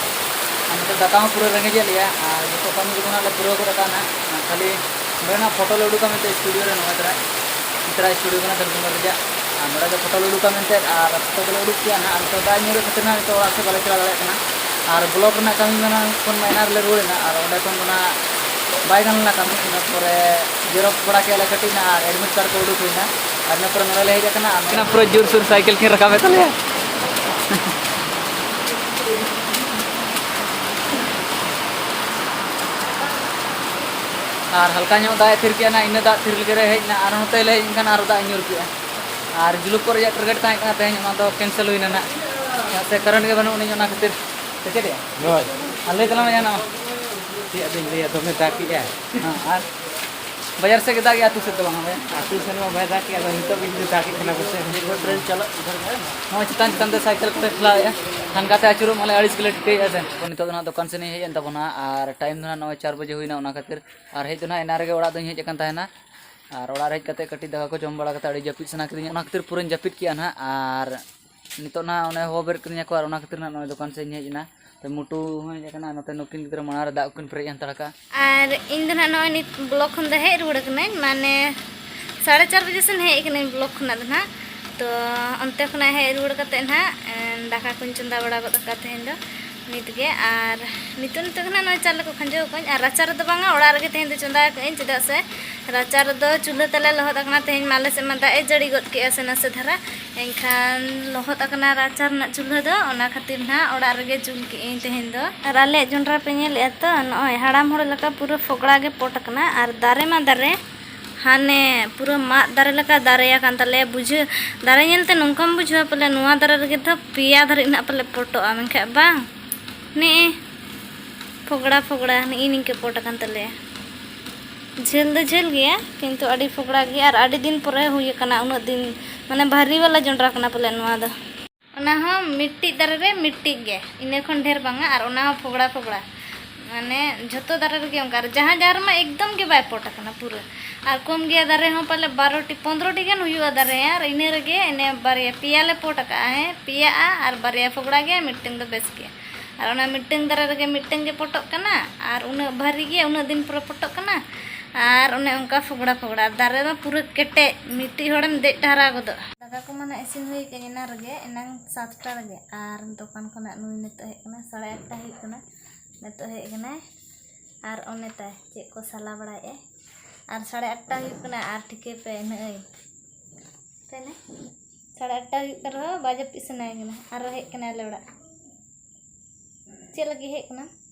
ᱟᱨ ᱱᱚᱛᱮ ᱫᱟᱠᱟ ᱦᱚᱸ ᱯᱩᱨᱟᱹ ᱨᱮᱸᱜᱮᱡᱮᱫ ᱞᱮᱭᱟ᱾ ᱟᱨ ᱡᱚᱛᱚ ᱠᱟᱹᱢᱤ ᱠᱚᱫᱚ ᱱᱟᱜ ᱞᱮ ᱯᱩᱨᱟᱹᱣ ᱜᱚᱫ ᱟᱠᱟᱫᱼᱟ ᱱᱟᱜ᱾ ᱠᱷᱟᱹᱞᱤ ᱱᱚᱰᱮ ᱱᱟᱜ ᱯᱷᱳᱴᱳ ᱞᱮ ᱩᱰᱩᱠᱟ ᱢᱮᱱᱛᱮ ᱥᱴᱩᱰᱤᱭᱳ ᱨᱮ, ᱱᱚᱣᱟ ᱛᱟᱨᱟ ᱪᱤᱛᱨᱟ ᱥᱴᱩᱰᱤᱭᱳ ᱠᱟᱱᱟ ᱫᱷᱟᱹᱨᱛᱤ ᱨᱮᱭᱟᱜ᱾ ᱟᱨ ᱱᱚᱰᱮ ᱫᱚ ᱯᱷᱳᱴᱳ ᱞᱮ ᱩᱰᱩᱠᱟ ᱢᱮᱱᱛᱮ, ᱟᱨ ᱯᱷᱳᱴᱳ ᱫᱚᱞᱮ ᱩᱰᱩᱠ ᱠᱮᱜᱼᱟ ᱱᱟᱜ᱾ ᱟᱨ ᱱᱤᱛᱚᱜ ᱫᱟᱜ ᱧᱩᱨ ᱠᱷᱟᱹᱛᱤᱨ ᱱᱟᱜ ᱱᱤᱛᱚᱜ ᱚᱲᱟᱜ ᱥᱮᱫ ᱵᱟᱞᱮ ᱪᱟᱞᱟᱣ ᱫᱟᱲᱮᱭᱟᱜ ᱠᱟᱱᱟ᱾ ᱟᱨ ᱵᱞᱚᱠ ᱨᱮᱱᱟᱜ ᱠᱟᱹᱢᱤ ᱢᱮᱱᱟᱜ ᱠᱷᱚᱱ ᱢᱟ ᱮᱱᱟᱝ ᱨᱮᱞᱮ ᱨᱩᱣᱟᱹᱲ ᱮᱱᱟ, ᱟᱨ ᱚᱸᱰᱮ ᱠᱷᱚᱱ ᱫᱚ ᱱᱟᱜ ᱵᱟᱭ ᱜᱟᱱ ᱞᱮᱱᱟ ᱠᱟᱹᱢᱤ᱾ ᱤᱱᱟᱹ ᱯᱚᱨᱮ ᱡᱮᱨᱚᱠᱥ ᱵᱟᱲᱟ ᱠᱮᱜᱼᱟ ᱞᱮ ᱠᱟᱹᱴᱤᱡ ᱱᱟᱜ, ᱟᱨ ᱮᱰᱢᱤᱴ ᱠᱟᱨᱰ ᱠᱚ ᱩᱰᱩᱠ ᱦᱩᱭᱱᱟ᱾ ᱟᱨ ᱤᱱᱟᱹ ᱯᱚᱨᱮ ᱱᱚᱰᱮ ᱞᱮ ᱦᱮᱡ ᱟᱠᱟᱱᱟ᱾ ᱟᱨ ᱱᱚᱰᱮ ᱯᱩᱨᱟᱹ ᱡᱳᱨᱥᱳᱨ ᱥᱟᱭᱠᱮᱞ ᱠᱤᱱ ᱨᱟᱠᱟᱵᱮᱫ ᱛᱟᱞᱮᱭᱟ᱾ ᱟᱨ ᱦᱟᱞᱠᱟ ᱧᱚᱜ ᱫᱟᱜ ᱮ ᱛᱷᱤᱨ ᱠᱮᱜᱼᱟ ᱱᱟᱜ, ᱤᱱᱟᱹ ᱫᱟᱜ ᱛᱷᱤᱨ ᱞᱮᱜᱮ ᱨᱮ ᱦᱮᱡ ᱮᱱᱟ, ᱟᱨ ᱱᱚᱛᱮ ᱞᱮ ᱦᱮᱡ ᱮᱱᱠᱷᱟᱱ ᱟᱨᱚ ᱫᱟᱜ ᱮ ᱧᱩᱨ ᱠᱮᱜᱼᱟ᱾ ᱟᱨ ᱡᱩᱞᱩᱯ ᱠᱚ ᱨᱮᱭᱟᱜ ᱴᱟᱨᱜᱮᱴ ᱛᱟᱦᱮᱸ ᱠᱟᱱᱟ ᱛᱮᱦᱮᱧ, ᱚᱱᱟ ᱫᱚ ᱠᱮᱱᱥᱮᱞ ᱦᱩᱭᱱᱟ ᱱᱟᱜ, ᱪᱮᱫᱟᱜ ᱥᱮ ᱠᱟᱨᱮᱱᱴ ᱜᱮ ᱵᱟᱹᱱᱩᱜ ᱟᱹᱱᱤᱡ, ᱚᱱᱟ ᱠᱷᱟᱹᱛᱤᱨ᱾ ᱥᱮ ᱪᱮᱫ ᱭᱟ? ᱦᱳᱭ᱾ ᱟᱨ ᱞᱟᱹᱭ ᱛᱟᱞᱟᱝ ᱢᱮ ᱡᱟᱦᱟᱱᱟᱜ᱾ ᱪᱮᱫ ᱟᱫᱚᱧ ᱞᱟᱹᱭᱟ, ᱫᱚᱢᱮ ᱫᱟᱜ ᱠᱮᱜᱼᱟᱭ᱾ ᱦᱮᱸ, ᱟᱨ ᱵᱟᱡᱟᱨ ᱥᱮᱫ ᱜᱮ ᱫᱟᱜ ᱜᱮ, ᱟᱹᱛᱩ ᱥᱮᱫ ᱫᱚ ᱵᱟᱝ ᱦᱳᱭ? ᱟᱹᱛᱩ ᱥᱮᱱ ᱢᱟ ᱵᱟᱭ ᱫᱟᱜ ᱠᱮᱜᱼᱟ, ᱟᱫᱚ ᱱᱤᱛᱚᱜ ᱜᱮ ᱡᱩᱫᱤ ᱫᱟᱜ ᱮᱫ ᱠᱷᱟᱱ ᱟᱵᱚ ᱥᱮᱫ ᱦᱚᱸ᱾ ᱱᱚᱜᱼᱚᱭ ᱪᱮᱛᱟᱱ ᱪᱮᱛᱟᱱ ᱛᱮ ᱥᱟᱭᱠᱮᱞ ᱠᱚᱞᱮ ᱴᱷᱮᱞᱟᱣᱮᱫᱼᱟ, ᱦᱟᱱᱠᱟᱛᱮ ᱟᱹᱪᱩᱨᱚᱜ ᱢᱟᱞᱮ ᱟᱹᱲᱤᱥ ᱜᱮᱞᱮ ᱴᱷᱤᱠᱟᱹᱭᱮᱫᱼᱟ ᱥᱮ᱾ ᱱᱤᱛᱚᱜ ᱫᱚ ᱱᱟᱦᱟᱜ ᱫᱚᱠᱟᱱ ᱥᱮᱱ ᱤᱧ ᱦᱮᱡ ᱮᱱ ᱛᱟᱵᱚᱱᱟ, ᱟᱨ ᱴᱟᱭᱤᱢ ᱫᱚ ᱱᱟᱦᱟᱜ ᱱᱚᱜᱼᱚᱭ ᱪᱟᱨ ᱵᱟᱡᱮ ᱦᱩᱭᱱᱟ, ᱚᱱᱟ ᱠᱷᱟᱹᱛᱤᱨ᱾ ᱟᱨ ᱦᱮᱡ ᱫᱚ ᱱᱟᱦᱟᱜ ᱮᱱᱟᱝ ᱨᱮᱜᱮ ᱚᱲᱟᱜ ᱫᱚᱧ ᱦᱮᱡ ᱟᱠᱟᱱ ᱛᱟᱦᱮᱱᱟ, ᱟᱨ ᱚᱲᱟᱜ ᱨᱮ ᱦᱮᱡ ᱠᱟᱛᱮ ᱠᱟᱹᱴᱤᱡ ᱫᱟᱠᱟ ᱠᱚ ᱡᱚᱢ ᱵᱟᱲᱟ ᱠᱟᱛᱮ ᱟᱹᱰᱤ ᱡᱟᱹᱯᱤᱫ ᱥᱟᱱᱟ ᱠᱤᱫᱤᱧᱟ, ᱚᱱᱟ ᱠᱷᱟᱹᱛᱤᱨ ᱯᱩᱨᱟᱹᱧ ᱡᱟᱹᱯᱤᱫ ᱠᱮᱜᱼᱟ ᱱᱟᱦᱟᱜ᱾ ᱟᱨ ᱱᱤᱛᱚᱜ ᱱᱟᱦᱟᱜ ᱚᱱᱮ ᱦᱚᱦᱚ ᱵᱮᱨᱮᱫ ᱠᱟᱹᱫᱤᱧᱟ ᱠᱚ, ᱟᱨ ᱚᱱᱟ ᱠᱷᱟᱹᱛᱤᱨ ᱱᱟᱦᱟᱜ ᱱᱚᱜᱼᱚᱭ ᱫᱚᱠᱟᱱ ᱥᱮᱫ ᱤᱧ ᱦᱮᱡ ᱮᱱᱟ᱾ ᱛᱚ ᱢᱩᱴᱩ ᱦᱚᱸ ᱦᱮᱡ ᱟᱠᱟᱱᱟ, ᱱᱚᱛᱮ ᱱᱩᱠᱤᱱ ᱜᱤᱫᱽᱨᱟᱹ ᱢᱟᱲᱟᱝ ᱨᱮ ᱫᱟᱜ ᱠᱚᱠᱤᱱ ᱯᱮᱨᱮᱡ ᱦᱟᱛᱟᱲ ᱠᱟᱜᱼᱟ᱾ ᱟᱨ ᱤᱧ ᱫᱚ ᱱᱟᱦᱟᱜ ᱱᱚᱜᱼᱚᱭ ᱱᱤᱛ ᱵᱞᱚᱠ ᱠᱷᱚᱱ ᱫᱚ ᱦᱮᱡ ᱨᱩᱣᱟᱹᱲ ᱠᱟᱹᱱᱟᱹᱧ, ᱢᱟᱱᱮ ᱥᱟᱲᱮ ᱪᱟᱨ ᱵᱟᱡᱮ ᱥᱮᱱ ᱦᱮᱡ ᱠᱟᱹᱱᱟᱹᱧ ᱵᱞᱚᱠ ᱠᱷᱚᱱᱟᱜ ᱫᱚ ᱱᱟᱦᱟᱜ᱾ ᱛᱚ ᱚᱱᱛᱮ ᱠᱷᱚᱱᱟᱜ ᱦᱮᱡ ᱨᱩᱣᱟᱹᱲ ᱠᱟᱛᱮ ᱱᱟᱦᱟᱜ, ᱮᱸ, ᱫᱟᱠᱟ ᱠᱚᱧ ᱪᱚᱸᱫᱟ ᱵᱟᱲᱟ ᱜᱚᱫ ᱟᱠᱟᱫ ᱛᱮᱦᱮᱧ ᱫᱚ᱾ ᱱᱤᱛ ᱜᱮ᱾ ᱟᱨ ᱱᱤᱛᱚᱜ ᱱᱤᱛᱚᱜ ᱜᱮ ᱱᱟᱜ ᱱᱚᱜᱼᱚᱭ ᱪᱟᱣᱞᱮ ᱠᱚ ᱠᱷᱟᱸᱡᱚ ᱟᱠᱟᱫᱟᱹᱧ᱾ ᱟᱨ ᱨᱟᱪᱟ ᱨᱮᱫᱚ ᱵᱟᱝᱟ, ᱚᱲᱟᱜ ᱨᱮᱜᱮ ᱛᱮᱦᱮᱧ ᱫᱚ ᱪᱚᱸᱫᱟ ᱟᱠᱟᱫᱟᱹᱧ, ᱪᱮᱫᱟᱜ ᱥᱮ ᱨᱟᱪᱟ ᱨᱮᱫᱚ ᱪᱩᱞᱦᱟᱹ ᱛᱟᱞᱮ ᱞᱚᱦᱚᱫ ᱟᱠᱟᱱᱟ᱾ ᱛᱮᱦᱮᱧ ᱢᱟ ᱟᱞᱮ ᱥᱮᱫ ᱢᱟ ᱫᱟᱜ ᱮ ᱡᱟᱹᱲᱤ ᱜᱚᱫ ᱠᱮᱜᱼᱟ ᱥᱮ ᱱᱟᱥᱮ ᱫᱷᱟᱨᱟ, ᱮᱱᱠᱷᱟᱱ ᱞᱚᱦᱚᱫ ᱟᱠᱟᱱᱟ ᱨᱟᱪᱟ ᱨᱮᱱᱟᱜ ᱪᱩᱞᱦᱟᱹ ᱫᱚ, ᱚᱱᱟ ᱠᱷᱟᱹᱛᱤᱨ ᱱᱟᱜ ᱚᱲᱟᱜ ᱨᱮᱜᱮ ᱡᱩᱞ ᱠᱮᱜᱼᱟᱹᱧ ᱛᱮᱦᱮᱧ ᱫᱚ᱾ ᱟᱨ ᱟᱞᱮᱭᱟᱜ ᱡᱚᱸᱰᱨᱟ ᱯᱮ ᱧᱮᱞᱮᱫᱼᱟ ᱛᱚ, ᱱᱚᱜᱼᱚᱭ ᱦᱟᱲᱟᱢ ᱦᱚᱲ ᱞᱮᱠᱟ ᱯᱩᱨᱟᱹ ᱯᱷᱚᱜᱽᱲᱟ ᱜᱮ ᱯᱚᱴ ᱟᱠᱟᱱᱟ᱾ ᱟᱨ ᱫᱟᱨᱮ ᱢᱟ ᱫᱟᱨᱮ, ᱦᱟᱱᱮ ᱯᱩᱨᱟᱹ ᱢᱟᱫ ᱫᱟᱨᱮ ᱞᱮᱠᱟ ᱫᱟᱨᱮ ᱟᱠᱟᱱ ᱛᱟᱞᱮᱭᱟ᱾ ᱵᱩᱡᱷᱟᱹᱣ, ᱫᱟᱨᱮ ᱧᱮᱞᱛᱮ ᱱᱚᱝᱠᱟᱢ ᱵᱩᱡᱷᱟᱹᱣᱟ ᱯᱟᱞᱮ ᱱᱚᱣᱟ ᱫᱟᱨᱮ ᱨᱮᱜᱮ ᱫᱚ ᱯᱮᱭᱟ ᱫᱷᱟᱹᱨᱤᱡ ᱱᱟᱜ ᱯᱟᱞᱮ ᱯᱚᱴᱚᱜᱼᱟ, ᱢᱮᱱᱠᱷᱟᱱ ᱵᱟᱝ᱾ ᱱᱮᱜᱼᱮ ᱯᱷᱚᱜᱽᱲᱟ ᱯᱷᱚᱜᱽᱲᱟ ᱱᱮᱜᱼᱮ ᱱᱤᱝᱠᱟᱹ ᱯᱚᱴ ᱟᱠᱟᱱ ᱛᱟᱞᱮᱭᱟ᱾ ᱡᱷᱟᱹᱞ ᱫᱚ ᱡᱷᱟᱹᱞ ᱜᱮᱭᱟ, ᱠᱤᱱᱛᱩ ᱟᱹᱰᱤ ᱯᱷᱚᱜᱽᱲᱟ ᱜᱮᱭᱟ᱾ ᱟᱨ ᱟᱹᱰᱤ ᱫᱤᱱ ᱯᱚᱨᱮ ᱦᱩᱭ ᱟᱠᱟᱱᱟ, ᱩᱱᱟᱹᱜ ᱫᱤᱱ, ᱢᱟᱱᱮ ᱵᱷᱟᱨᱤ ᱵᱟᱞᱟ ᱡᱚᱸᱰᱨᱟ ᱠᱟᱱᱟ ᱯᱟᱞᱮ ᱱᱚᱣᱟ ᱫᱚ᱾ ᱚᱱᱟ ᱦᱚᱸ ᱢᱤᱫᱴᱤᱡ ᱫᱟᱨᱮ ᱨᱮ ᱢᱤᱫᱴᱤᱡ ᱜᱮ, ᱤᱱᱟᱹ ᱠᱷᱚᱱ ᱰᱷᱮᱨ ᱵᱟᱝᱟ᱾ ᱟᱨ ᱚᱱᱟ ᱦᱚᱸ ᱯᱷᱚᱜᱽᱲᱟ ᱯᱷᱚᱜᱽᱲᱟ, ᱢᱟᱱᱮ ᱡᱷᱚᱛᱚ ᱫᱟᱨᱮ ᱨᱮᱜᱮ ᱚᱱᱠᱟ᱾ ᱟᱨ ᱡᱟᱦᱟᱸ ᱡᱟᱦᱟᱸ ᱨᱮᱢᱟ ᱮᱠᱫᱚᱢ ᱜᱮ ᱵᱟᱭ ᱯᱚᱴ ᱟᱠᱟᱱᱟ ᱯᱩᱨᱟᱹ᱾ ᱟᱨ ᱠᱚᱢ ᱜᱮᱭᱟ ᱫᱟᱨᱮ ᱦᱚᱸ ᱯᱟᱞᱮ ᱵᱟᱨᱚᱴᱤ ᱯᱚᱱᱫᱨᱚᱴᱤ ᱜᱟᱱ ᱦᱩᱭᱩᱜᱼᱟ ᱫᱟᱨᱮ, ᱟᱨ ᱤᱱᱟᱹ ᱨᱮᱜᱮ ᱮᱱᱮ ᱵᱟᱨᱭᱟ ᱯᱮᱭᱟ ᱞᱮ ᱯᱚᱴ ᱟᱠᱟᱜᱼᱟ᱾ ᱦᱮᱸ, ᱯᱮᱭᱟᱜᱼᱟ ᱟᱨ ᱵᱟᱨᱭᱟ ᱯᱷᱚᱜᱽᱲᱟ ᱜᱮᱭᱟ, ᱢᱤᱫᱴᱟᱝ ᱫᱚ ᱵᱮᱥ ᱜᱮᱭᱟ᱾ ᱟᱨ ᱚᱱᱟ ᱢᱤᱫᱴᱟᱝ ᱫᱟᱨᱮ ᱨᱮᱜᱮ ᱢᱤᱫᱴᱟᱝ ᱜᱮ ᱯᱚᱴᱚᱜ ᱠᱟᱱᱟ, ᱟᱨ ᱩᱱᱟᱹᱜ ᱵᱷᱟᱹᱨᱤ ᱜᱮᱭᱟ, ᱩᱱᱟᱹᱜ ᱫᱤᱱ ᱯᱚᱨᱮ ᱯᱚᱴᱚᱜ ᱠᱟᱱᱟ᱾ ᱟᱨ ᱚᱱᱮ ᱚᱱᱠᱟ ᱯᱷᱚᱜᱽᱲᱟ ᱯᱷᱚᱜᱽᱲᱟ ᱫᱟᱨᱮ ᱢᱟ ᱯᱩᱨᱟᱹ ᱠᱮᱴᱮᱡ, ᱢᱤᱫᱴᱤᱡ ᱦᱚᱲᱮᱢ ᱫᱮᱡ ᱰᱷᱟᱨᱟ ᱜᱚᱫᱚᱜᱼᱟ᱾ ᱫᱟᱠᱟ ᱠᱚ ᱢᱟ ᱱᱟᱜ ᱤᱥᱤᱱ ᱦᱩᱭ ᱠᱟᱱᱟ ᱮᱱᱟᱝ ᱨᱮᱜᱮ, ᱮᱱᱟᱝ ᱥᱟᱛᱴᱟ ᱨᱮᱜᱮ᱾ ᱟᱨ ᱫᱚᱠᱟᱱ ᱠᱷᱚᱱᱟᱜ ᱱᱩᱭ ᱱᱤᱛᱚᱜ ᱦᱮᱡ ᱠᱟᱱᱟ, ᱥᱟᱲᱮ ᱟᱴᱴᱟ ᱦᱩᱭᱩᱜ ᱠᱟᱱᱟ, ᱱᱤᱛᱚᱜ ᱦᱮᱡ ᱠᱟᱱᱟᱭ᱾ ᱟᱨ ᱚᱱᱮ ᱛᱟᱭ ᱪᱮᱫ ᱠᱚ ᱥᱟᱞᱟ ᱵᱟᱲᱟᱭᱮᱫᱼᱟᱭ᱾ ᱟᱨ ᱥᱟᱲᱮ ᱟᱴᱴᱟ ᱦᱩᱭᱩᱜ ᱠᱟᱱᱟ, ᱟᱨ ᱴᱷᱤᱠᱟᱹ ᱯᱮ ᱱᱟᱹᱭ᱾ ᱛᱟᱦᱞᱮ ᱥᱟᱲᱮ ᱟᱴᱴᱟ ᱦᱩᱭᱩᱜ ᱠᱟᱱ ᱨᱮᱦᱚᱸ ᱵᱟᱭ ᱡᱟᱹᱯᱤᱫ ᱥᱟᱱᱟᱭᱮ ᱠᱟᱱᱟ, ᱟᱨᱚ ᱦᱮᱡ ᱠᱟᱱᱟᱭ ᱟᱞᱮ ᱚᱲᱟᱜ᱾ ᱪᱮᱫ ᱞᱟᱹᱜᱤᱫ ᱦᱮᱡ ᱠᱟᱱᱟ?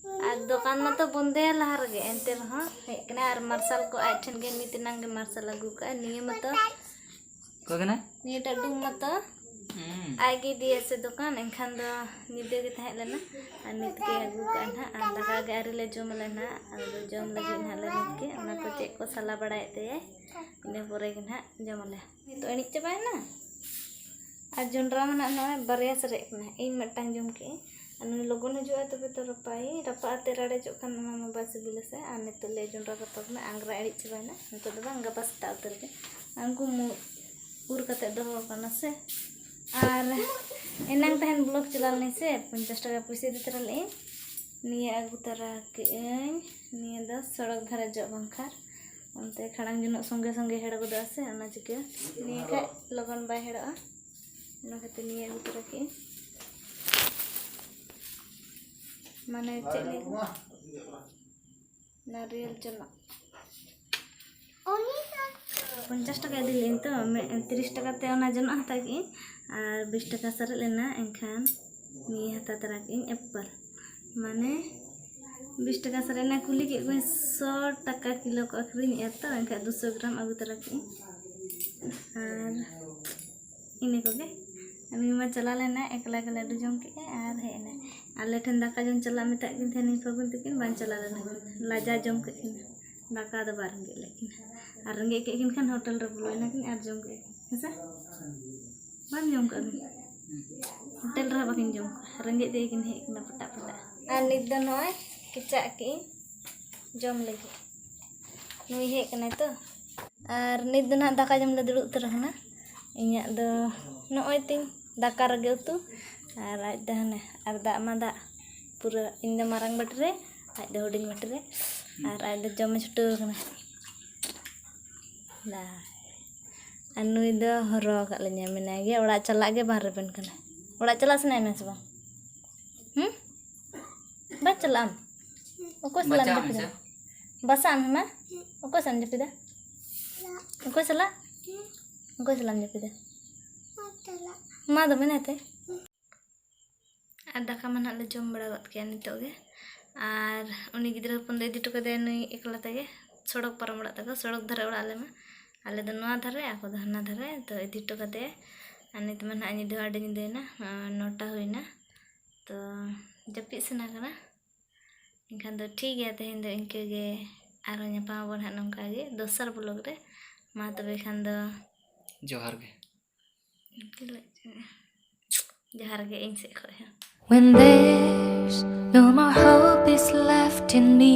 ᱟᱨ ᱫᱚᱠᱟᱱ ᱢᱟᱛᱚ ᱵᱚᱱᱫᱮᱭᱟ ᱞᱟᱦᱟ ᱨᱮᱜᱮ, ᱮᱱᱛᱮ ᱨᱮᱦᱚᱸ ᱦᱮᱡ ᱠᱟᱱᱟᱭ᱾ ᱟᱨ ᱢᱟᱨᱥᱟᱞ ᱠᱚ ᱟᱡ ᱴᱷᱮᱱ ᱜᱮ ᱱᱤᱛ ᱮᱱᱟᱝ ᱜᱮ ᱢᱟᱨᱥᱟᱞ ᱟᱹᱜᱩ ᱠᱟᱜᱼᱟᱭ᱾ ᱱᱤᱭᱟᱹ ᱢᱟᱛᱚ ᱚᱠᱚᱭ ᱠᱟᱱᱟᱭ? ᱱᱤᱭᱟᱹᱴᱟᱜ ᱰᱩᱢ ᱢᱟᱛᱚ ᱦᱩᱸ᱾ ᱟᱡ ᱜᱮ ᱤᱫᱤᱭᱟ ᱥᱮ ᱫᱚᱠᱟᱱ, ᱮᱱᱠᱷᱟᱱ ᱫᱚ ᱧᱤᱫᱟᱹ ᱜᱮ ᱛᱟᱦᱮᱸ ᱞᱮᱱᱟ᱾ ᱟᱨ ᱱᱤᱛ ᱜᱮ ᱟᱹᱜᱩ ᱠᱟᱜᱼᱟ ᱱᱟᱦᱟᱜ᱾ ᱟᱨ ᱫᱟᱠᱟ ᱜᱮ ᱟᱹᱣᱨᱤ ᱞᱮ ᱡᱚᱢ ᱟᱞᱮ ᱱᱟᱦᱟᱜ, ᱟᱫᱚ ᱡᱚᱢ ᱞᱟᱹᱜᱤᱫ ᱱᱟᱦᱟᱜ ᱞᱮ ᱱᱤᱛ ᱜᱮ᱾ ᱚᱱᱟ ᱠᱚ ᱪᱮᱫ ᱠᱚ ᱥᱟᱞᱟ ᱵᱟᱲᱟᱭᱮᱫ ᱛᱟᱭᱟᱭ, ᱤᱱᱟᱹ ᱯᱚᱨᱮ ᱜᱮ ᱱᱟᱦᱟᱜ ᱡᱚᱢ ᱟᱞᱮ᱾ ᱱᱤᱛᱚᱜ ᱮᱱᱮᱡ ᱪᱟᱵᱟᱭᱮᱱᱟ᱾ ᱟᱨ ᱡᱚᱱᱰᱨᱟ ᱢᱟ ᱱᱟᱦᱟᱜ ᱱᱚᱜᱼᱚᱭ ᱵᱟᱨᱭᱟ ᱥᱟᱨᱮᱡ ᱠᱟᱱᱟ, ᱤᱧ ᱢᱤᱫᱴᱟᱝ ᱡᱚᱢ ᱠᱮᱜᱼᱟᱹᱧ᱾ ᱟᱨ ᱱᱩᱭ ᱞᱚᱜᱚᱱ ᱦᱤᱡᱩᱜᱼᱟᱭ ᱛᱚᱵᱮ ᱛᱚ ᱨᱟᱯᱟᱭ, ᱨᱟᱯᱟᱜ ᱟᱛᱮ ᱨᱟᱲᱮᱡᱚᱜ ᱠᱷᱟᱱ ᱚᱱᱟ ᱢᱟ ᱵᱟᱭ ᱥᱤᱵᱤᱞᱟ ᱥᱮ᱾ ᱟᱨ ᱱᱤᱛᱚᱜ ᱞᱮ ᱡᱚᱱᱰᱨᱟ ᱠᱚ ᱛᱚᱠ ᱢᱟ ᱟᱝᱜᱽᱨᱟ ᱮᱲᱮᱡ ᱪᱟᱵᱟᱭᱮᱱᱟ, ᱱᱤᱛᱚᱜ ᱫᱚ ᱵᱟᱝ, ᱜᱟᱯᱟ ᱥᱮᱛᱟᱜ ᱩᱛᱟᱹᱨ ᱜᱮ᱾ ᱟᱨ ᱩᱱᱠᱩ ᱢᱩ-, ᱩᱨ ᱠᱟᱛᱮ ᱫᱚᱦᱚ ᱟᱠᱟᱱᱟ ᱥᱮ᱾ ᱟᱨ ᱮᱱᱟᱝ ᱛᱟᱦᱮᱱ ᱵᱞᱚᱠ ᱪᱟᱞᱟᱣ ᱞᱮᱱᱟᱹᱧ ᱥᱮ, ᱯᱚᱧᱪᱟᱥ ᱴᱟᱠᱟ ᱯᱩᱭᱥᱟᱹ ᱤᱫᱤ ᱛᱚᱨᱟ ᱞᱮᱫᱟᱹᱧ, ᱱᱤᱭᱟᱹ ᱟᱹᱜᱩ ᱛᱚᱨᱟ ᱠᱮᱜᱼᱟᱹᱧ᱾ ᱱᱤᱭᱟᱹ ᱫᱚ ᱥᱚᱲᱚᱠ ᱫᱷᱟᱨᱮ ᱡᱚᱜ ᱵᱟᱝᱠᱷᱟᱱ ᱚᱱᱛᱮ ᱠᱷᱟᱲᱟᱝ ᱡᱚᱱᱚᱜ ᱥᱚᱸᱜᱮ ᱥᱚᱸᱜᱮ ᱦᱮᱲ ᱜᱚᱫᱚᱜᱼᱟ ᱥᱮ, ᱚᱱᱟ ᱪᱤᱠᱟᱹ ᱱᱤᱭᱟᱹ ᱠᱷᱟᱡ ᱞᱚᱜᱚᱱ ᱵᱟᱭ ᱦᱮᱲᱚᱜᱼᱟ᱾ ᱚᱱᱟ ᱠᱷᱟᱹᱛᱤᱨ ᱱᱤᱭᱟᱹ ᱟᱹᱜᱩ ᱛᱚᱨᱟ ᱠᱮᱜᱼᱟᱹᱧ᱾ ᱢᱟᱱᱮ ᱪᱮᱫ ᱞᱟᱹᱭ ᱠᱟᱱᱟ? ᱱᱟᱨᱤᱭᱮᱞ ᱡᱚᱱᱚᱜ᱾ ᱯᱚᱧᱪᱟᱥ ᱴᱟᱠᱟ ᱤᱫᱤ ᱞᱮᱫᱟᱹᱧ ᱛᱚ, ᱢᱤᱫ, ᱛᱤᱨᱤᱥ ᱴᱟᱠᱟ ᱛᱮ ᱚᱱᱟ ᱡᱚᱱᱚᱜ ᱦᱟᱛᱟᱣ ᱠᱮᱫᱟᱹᱧ ᱟᱨ ᱵᱤᱥ ᱴᱟᱠᱟ ᱥᱟᱨᱮᱡ ᱞᱮᱱᱟ, ᱮᱱᱠᱷᱟᱱ ᱱᱤᱭᱟᱹ ᱦᱟᱛᱟᱣ ᱛᱚᱨᱟ ᱠᱮᱫᱟᱹᱧ ᱮᱯᱮᱞ᱾ ᱢᱟᱱᱮ ᱵᱤᱥ ᱴᱟᱠᱟ ᱥᱟᱨᱮᱡ ᱮᱱᱟ, ᱠᱩᱞᱤ ᱠᱮᱫ ᱠᱚᱣᱟᱧ ᱥᱚ ᱴᱟᱠᱟ ᱠᱤᱞᱳ ᱠᱚ ᱟᱹᱠᱷᱨᱤᱧᱮᱫᱼᱟ ᱛᱚ, ᱮᱱᱠᱷᱟᱱ ᱫᱩᱥᱚ ᱜᱨᱟᱢ ᱟᱹᱜᱩ ᱛᱚᱨᱟ ᱠᱮᱫᱟᱹᱧ᱾ ᱟᱨ ᱤᱱᱟᱹ ᱠᱚᱜᱮ᱾ ᱩᱱᱤ ᱢᱟ ᱪᱟᱞᱟᱣ ᱞᱮᱱᱟᱭ, ᱮᱠᱞᱟ ᱮᱠᱞᱟ ᱞᱟᱹᱰᱩ ᱡᱚᱢ ᱠᱮᱫᱼᱟᱭ ᱟᱨ ᱦᱮᱡ ᱮᱱᱟᱭ᱾ ᱟᱞᱮ ᱴᱷᱮᱱ ᱫᱟᱠᱟ ᱡᱚᱢ ᱪᱟᱞᱟᱜ ᱢᱮᱛᱟᱜ ᱠᱤᱱ ᱛᱟᱦᱮᱱᱟᱹᱧ ᱯᱷᱟᱹᱜᱩᱱ ᱛᱟᱹᱠᱤᱱ, ᱵᱟᱝ ᱪᱟᱞᱟᱣ ᱞᱮᱱᱟ ᱠᱤᱱ, ᱞᱟᱡᱟᱣ ᱡᱚᱢ ᱠᱮᱫ ᱠᱤᱱᱟ᱾ ᱫᱟᱠᱟ ᱫᱚ ᱵᱟᱝ ᱨᱮᱸᱜᱮᱡ ᱞᱮᱫ ᱠᱤᱱᱟ, ᱟᱨ ᱨᱮᱸᱜᱮᱡ ᱠᱮᱫ ᱠᱤᱱ ᱠᱷᱟᱱ ᱦᱳᱴᱮᱞ ᱨᱮ ᱵᱚᱞᱚᱭᱮᱱᱟ ᱠᱤᱱ ᱟᱨ ᱡᱚᱢ ᱠᱮᱫ ᱠᱤᱱ, ᱦᱮᱸ ᱥᱮ? ᱵᱟᱢ ᱡᱚᱢ ᱠᱟᱜ ᱵᱤᱱ? ᱦᱳᱴᱮᱞ ᱨᱮᱦᱚᱸ ᱵᱟᱹᱠᱤᱱ ᱡᱚᱢ ᱠᱟᱜᱼᱟ, ᱨᱮᱸᱜᱮᱡ ᱛᱮᱜᱮ ᱠᱤᱱ ᱦᱮᱡ ᱠᱟᱱᱟ ᱯᱟᱴᱟᱜ ᱯᱟᱴᱟᱜ᱾ ᱟᱨ ᱱᱤᱛ ᱫᱚ ᱱᱚᱜᱼᱚᱭ ᱠᱮᱪᱟᱜ ᱠᱮᱜ ᱤᱧ ᱡᱚᱢ ᱞᱟᱹᱜᱤᱫ᱾ ᱱᱩᱭ ᱦᱮᱡ ᱠᱟᱱᱟᱭ ᱛᱚ᱾ ᱟᱨ ᱱᱤᱛ ᱫᱚ ᱱᱟᱦᱟᱜ ᱫᱟᱠᱟ ᱡᱚᱢ ᱞᱮ ᱫᱩᱲᱩᱵ ᱩᱛᱟᱹᱨ ᱟᱠᱟᱱᱟ᱾ ᱤᱧᱟᱹᱜ ᱫᱚ ᱱᱚᱜᱼᱚᱭ ᱛᱤᱧ ᱫᱟᱠᱟ ᱨᱮᱜᱮ ᱩᱛᱩ, ᱟᱨ ᱟᱡ ᱫᱚ ᱦᱟᱱᱮ, ᱟᱨ ᱫᱟᱜ ᱢᱟ ᱫᱟᱜ ᱯᱩᱨᱟᱹ, ᱤᱧ ᱫᱚ ᱢᱟᱨᱟᱝ ᱵᱟᱹᱴᱤ ᱨᱮ, ᱟᱡ ᱫᱚ ᱦᱩᱰᱤᱧ ᱵᱟᱹᱴᱤ ᱨᱮ, ᱟᱨ ᱟᱡ ᱫᱚ ᱡᱚᱢᱮ ᱪᱷᱩᱴᱟᱹᱣ ᱟᱠᱟᱱᱟ᱾ ᱫᱟ᱾ ᱟᱨ ᱱᱩᱭ ᱫᱚ ᱦᱚᱨᱦᱚ ᱟᱠᱟᱫ ᱞᱤᱧᱟᱹ, ᱢᱮᱱᱟᱭ ᱜᱮ, ᱚᱲᱟᱜ ᱪᱟᱞᱟᱜ ᱜᱮ ᱵᱟᱝ ᱨᱮᱵᱮᱱ ᱠᱟᱱᱟ᱾ ᱚᱲᱟᱜ ᱪᱟᱞᱟᱜ ᱥᱟᱱᱟᱭᱮᱫ ᱢᱮᱭᱟ ᱥᱮ ᱵᱟᱝ? ᱦᱩᱸ? ᱵᱟᱝ ᱪᱟᱞᱟᱜ ᱟᱢ? ᱚᱠᱚᱭ ᱥᱟᱞᱟᱜ ᱮᱢ ᱵᱟᱪᱟᱜ ᱟᱢ ᱡᱟᱹᱯᱤᱫᱟ? ᱥᱮ? ᱵᱟᱥᱟᱜ ᱟᱢ ᱦᱮᱱᱟ? ᱚᱠᱚᱭ ᱥᱟᱞᱟᱜ ᱮᱢ ᱡᱟᱹᱯᱤᱫᱟ? ᱚᱠᱚᱭ ᱥᱟᱞᱟᱜ? ᱚᱠᱚᱭ ᱥᱟᱞᱟᱜ ᱮᱢ ᱡᱟᱹᱯᱤᱫᱟ? ᱢᱟ ᱫᱚ ᱢᱮᱱᱟᱭ ᱛᱮ᱾ ᱟᱨ ᱫᱟᱠᱟ ᱢᱟ ᱱᱟᱦᱟᱜ ᱞᱮ ᱡᱚᱢ ᱵᱟᱲᱟ ᱜᱚᱫ ᱠᱮᱜᱼᱟ ᱱᱤᱛᱚᱜ ᱜᱮ᱾ ᱟᱨ ᱩᱱᱤ ᱜᱤᱫᱽᱨᱟᱹ ᱦᱚᱯᱚᱱ ᱫᱚ ᱤᱫᱤ ᱦᱚᱴᱚ ᱠᱟᱫᱮᱭᱟ ᱱᱩᱭ ᱮᱠᱞᱟ ᱛᱮᱜᱮ, ᱥᱚᱲᱚᱠ ᱯᱟᱨᱚᱢ ᱚᱲᱟᱜ ᱛᱟᱠᱚ, ᱥᱚᱲᱚᱠ ᱫᱷᱟᱨᱮ ᱚᱲᱟᱜ ᱟᱞᱮ ᱢᱟ᱾ ᱟᱞᱮ ᱫᱚ ᱱᱚᱣᱟ ᱫᱷᱟᱨᱮ, ᱟᱠᱚ ᱫᱚ ᱦᱟᱱᱟ ᱫᱷᱟᱨᱮ᱾ ᱛᱚ ᱤᱫᱤ ᱦᱚᱴᱚ ᱠᱟᱫᱮᱭᱟ᱾ ᱟᱨ ᱱᱤᱛ ᱢᱟ ᱱᱟᱦᱟᱜ ᱧᱤᱫᱟᱹ ᱦᱚᱸ ᱟᱹᱰᱤ ᱧᱤᱫᱟᱹᱭᱮᱱᱟ, ᱱᱚᱴᱟ ᱦᱩᱭᱱᱟ᱾ ᱛᱚ ᱡᱟᱹᱯᱤᱫ ᱥᱟᱱᱟ ᱠᱟᱱᱟ᱾ ᱮᱱᱠᱷᱟᱱ ᱫᱚ ᱴᱷᱤᱠ ᱜᱮᱭᱟ, ᱛᱮᱦᱮᱧ ᱫᱚ ᱤᱱᱠᱟᱹ ᱜᱮ᱾ ᱟᱨᱦᱚᱸ ᱧᱟᱯᱟᱢ ᱟᱵᱚᱱ ᱦᱟᱸᱜ ᱱᱚᱝᱠᱟ ᱜᱮ ᱫᱚᱥᱟᱨ vlog ᱨᱮ᱾ ᱢᱟ ᱛᱚᱵᱮ ᱠᱷᱟᱱ ᱫᱚ ᱡᱚᱦᱟᱨ ᱜᱮ᱾ ᱡᱚᱦᱟᱨ ᱜᱮ ᱤᱧ ᱥᱮᱫ ᱠᱷᱚᱱ ᱦᱚᱸ᱾ When there's no more hope is left in me,